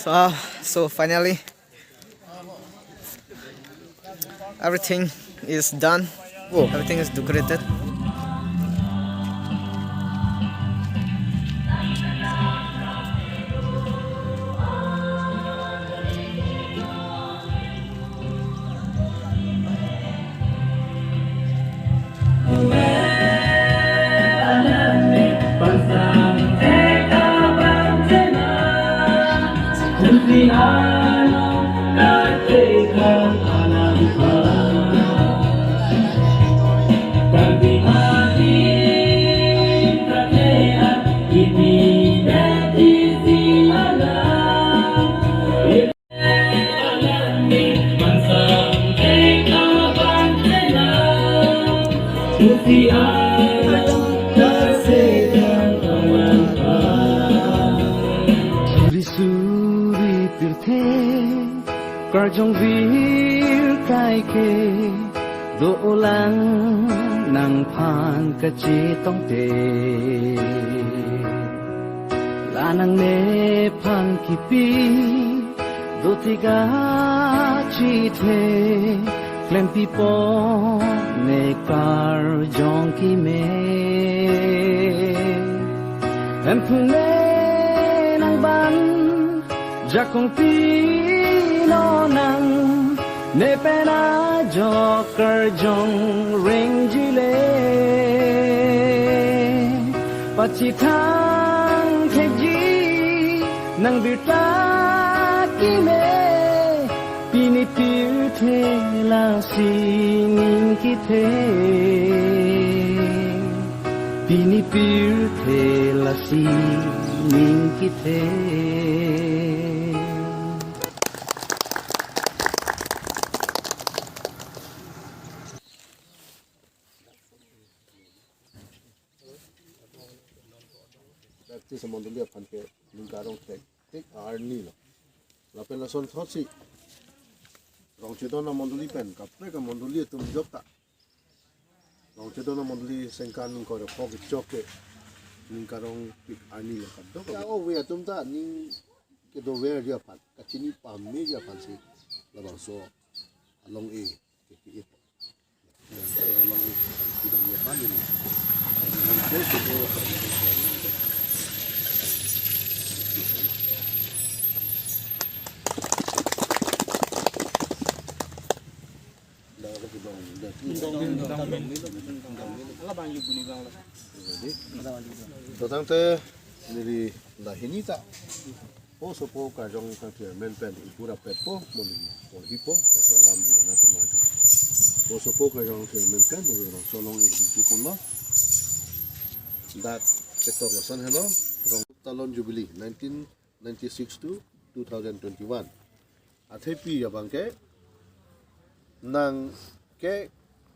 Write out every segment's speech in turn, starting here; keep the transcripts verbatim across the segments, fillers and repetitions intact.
Ah, so finally, everything is done. Oh. Everything is decorated. Suri suri pirthe karjong vir kaike do-olang nangphan kachetongte. La nangnephan kipi do thik kachithe klempipo ne karjong keme. Hemphu ne nangban jakong pinonang ne pen ajok karjong rengjile. Pachethang thekji nang birta keme, pini pirthe lasi ning kethe. Pini pirthe lasi ning kethe. Baptist amondoli aphan ke ningkarong thektik arni lo. Lapen lason thotsi Rongchedon amondoli pen kaprek amondoli atum jokta Rongchedon amondoli sengkan ningkoi ra phok chok ke ningkarong tik arni lo kadok. Ya, o we atum ta ning kedover ji aphan, kachini pame ji aphan si labangso along-e ke ke along-e ke ke aphan ini. Dotangte neli lahini ta poso po karjong kangthir amen pen ipura petpo, mo neli porhipo, laso alam di na tumadu. Poso po karjong kangthir amen pen neli labangso along-e ipu ponlo. Dak ketok lason helo, Rong Talon Jubilee nineteen ninety-six to two thousand twenty-one. Athepi abang ke nang ke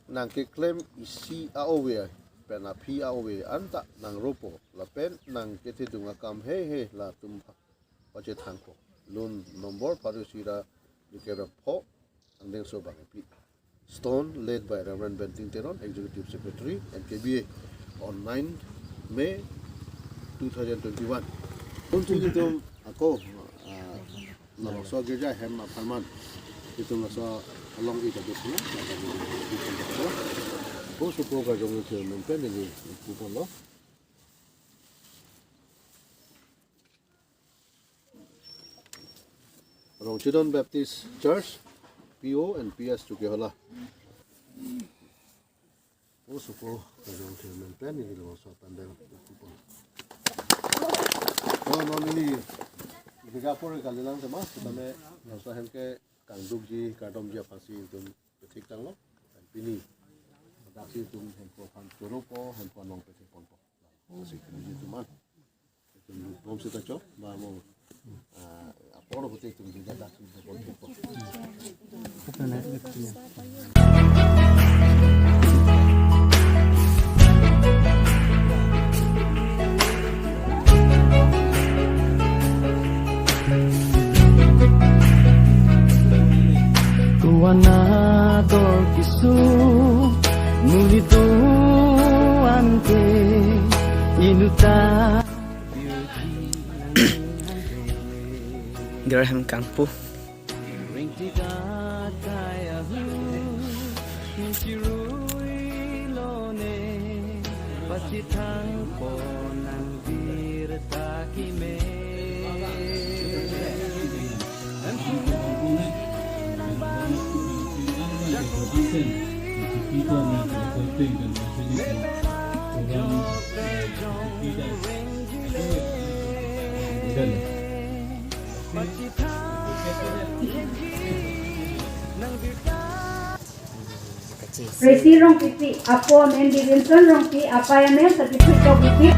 nang keklem isi a-ove pen aphi a-ove anta nang ropo lapen nang kethedung akam heihe latum pachethangpo. Lun nombor pharo isi ra dikera pho angdengso bang epli. Stone laid by Reverend Benting Teron, Executive Secretary, N K B A, on ninth May two thousand twenty-one. Untuk itum ako, ah, labangso agirja hem apharman itum laso along-e kaduk na, poso po karjong kangthir amen pen neli ipu ponlo. Rongchedon Baptist Church, P O and P S Chokihola. Poso po karjong kangthir amen pen neli labangso apandang ipu pon. Oh, non neli bega apor kalilang tema, setame labangso ahem ke kangdukji, kardamji aphansi itum pethekthanglo. Pini daksi itum hemphu aphan choropo, hemphu anong pethek ponpo. Lasi pini itum an itum bom seta chok, ba mo, ah, apor pute itum juga daksi itum ponpo. Kuana dor kisu nuli do ante inut ta. Graham Kangpu. Resi Rongpipi, apo amen Vivianson Rongpi, apei amen Sabitri Rongpipi.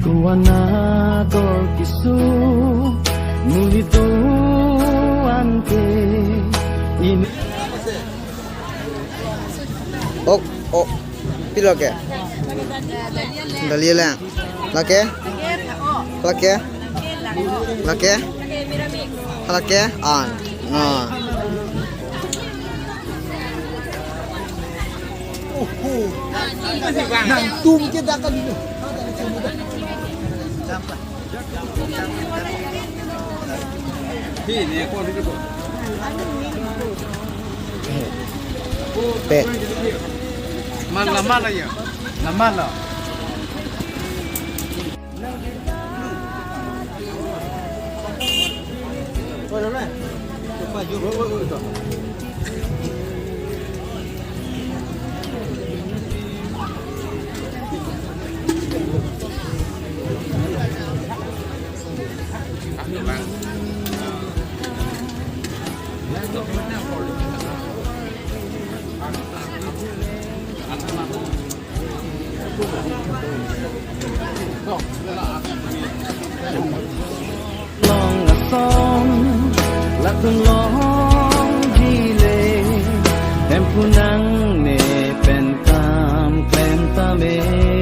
Kuana dol kisu, nuli do ante ini. Oh, oh. Pilo ke? Dalia lang. Lake? Lake? Lake? Lake? Ah, no. Nangtum ke dakan dulu. Pe. Mana, mana ya? Mana? Long ason, latum long jile, tempu nangne pen kam klem tame.